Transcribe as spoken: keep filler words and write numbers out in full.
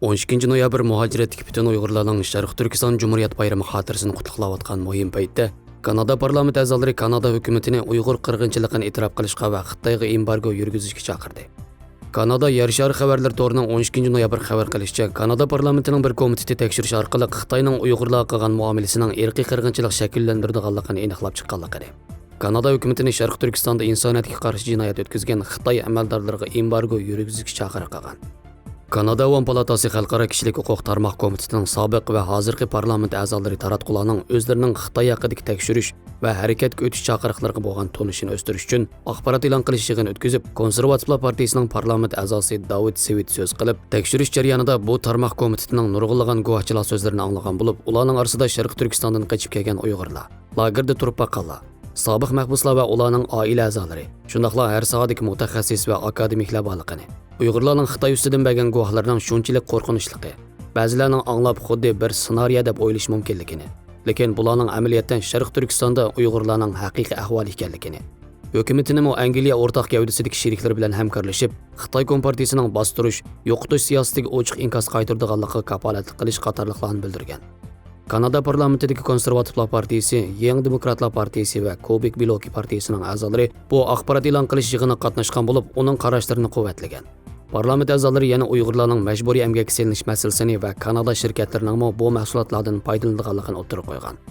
ئون ئىككىنچى نويابىر مۇھاجىرەتتىكى پۈتۈن ئۇيغۇرلارنىڭ شەرقىي تۈركىستان جۇمھۇرىيەت بايرىمى خاتىرىسىنى قۇتلۇقلاۋاتقان مۇھىم پەيتتە، كانادا پارلامېنت ئەزالىرى كانادا ھۆكۈمىتىنى ئۇيغۇر قىرغىنچىلىقىنى ئېتىراپ قىلىشقا ۋە خىتايغا ئېمبارگو يۈرگۈزۈشكە چاقىردى. كانادا يەر شارى خەۋەرلىرى تورىنىڭ ئون ئىككىنچى نويابىر خەۋەر قىلىشىچە، كانادا پارلامېنتىنىڭ بىر كومىتېتى تەكشۈرۈش ئارقىلىق خىتاينىڭ ئۇيغۇرلارغا قىلغان مۇئامىلىسىنىڭ ئىرقىي قىرغىنچىلىق شەكىللەندۈرىدىغانلىقىنى ئېنىقلاپ چىققانلىقىنى، كانادا ھۆكۈمىتىنى شەرقىي تۈركىستاندا ئىنسانىيەتكە قارشى جىنايەت ئۆتكۈزگەن خىتاي ئەمەلدارلىرىغا ئېمبارگو يۈرگۈزۈشكە چاقىرىق قىلغان. كانادا ئاۋام پالاتاسى خەلقئارا كىشىلىك ھوقۇق تارماق كومىتېتىنىڭ سابىق ۋە ھازىرقى پارلامېنت ئەزالىرى تاراتقۇلارنىڭ ئۆزلىرىنىڭ خىتاي ھەققىدىكى تەكشۈرۈش ۋە ھەرىكەتكە ئۆتۈش چاقىرىقلىرىغا بولغان تونۇشىنى ئۆستۈرۈش ئۈچۈن ئاخبارات ئېلان قىلىش يىغىنى ئۆتكۈزۈپ، كونسېرۋاتىپلار پارتىيىسىنىڭ پارلامېنت ئەزاسى داۋىد سېۋىت سۆز قىلىپ، تەكشۈرۈش جەريانىدا بۇ تارماق كومىتېتىنىڭ نۇرغۇنلىغان گۇۋاھچىلار سۆزلىرىنى ئاڭلىغان بولۇپ، ئۇلارنىڭ ئارىسىدا شەرقىي تۈركىستاندىن قېچىپ كەلگەن ئۇيغۇرلار، لاگېردا تۇرۇپ باققانلار، سابىق مەھبۇسلار ۋە ئۇلارنىڭ ئائىلە ئەزالىرى، شۇنداقلا ھەر ساھەدىكى مۇتەخەسسىس ۋە ئاكادېمىكلار بارلىقىنى، ئۇيغۇرلارنىڭ خىتاي ئۈستىدىن بەرگەن گۇۋاھلىرىنىڭ شۇنچىلىك قورقۇنچلۇقى، بەزىلەرنىڭ ئاڭلاپ خۇددى بىر سېنارىيە دەپ ئويلىشى مۇمكىنلىكىنى، لېكىن بۇلارنىڭ ئەمەلىيەتتە شەرقىي تۈركىستاندا ئۇيغۇرلارنىڭ ھەقىقىي ئەھۋالى ئىكەنلىكىنى، ھۆكۈمىتىنىمۇ ئەنگلىيە ئورتاق گەۋدىسىدىكى شېرىكلىرى بىلەن ھەمكارلىشىپ، خىتاي كومپارتىيىسىنىڭ باستۇرۇش، يوقىتىش سىياسىتىگە ئوچۇق ئىنكاس قايتۇرىدىغانلىقىغا كاپالەتلىك قىلىش قاتارلىقلارنى بىلدۈرگەن. كانادا پارلامېنتىدىكى كونسېرۋاتىپلار پارتىيىسى، يېڭى دېموكراتلار پارتىيىسى ۋە كوبېك بلوكى پارتىيىسىنىڭ ئەزالىرى بۇ ئاخبارات ئېلان قىلىش يىغىنىغا قاتناشقان بولۇپ، ئۇنىڭ قاراشلىرىنى قۇۋۋەتلىگەن. پارلامېنت ئەزالىرى يەنە ئۇيغۇرلارنىڭ مەجبۇرىي ئەمگەككە سېلىنىش مەسىلىسىنى ۋە كانادا شىركەتلىرىنىڭمۇ بۇ مەھسۇلاتلاردىن پايدىلىنىدىغانلىقىنى ئوتتۇرىغا قويغان.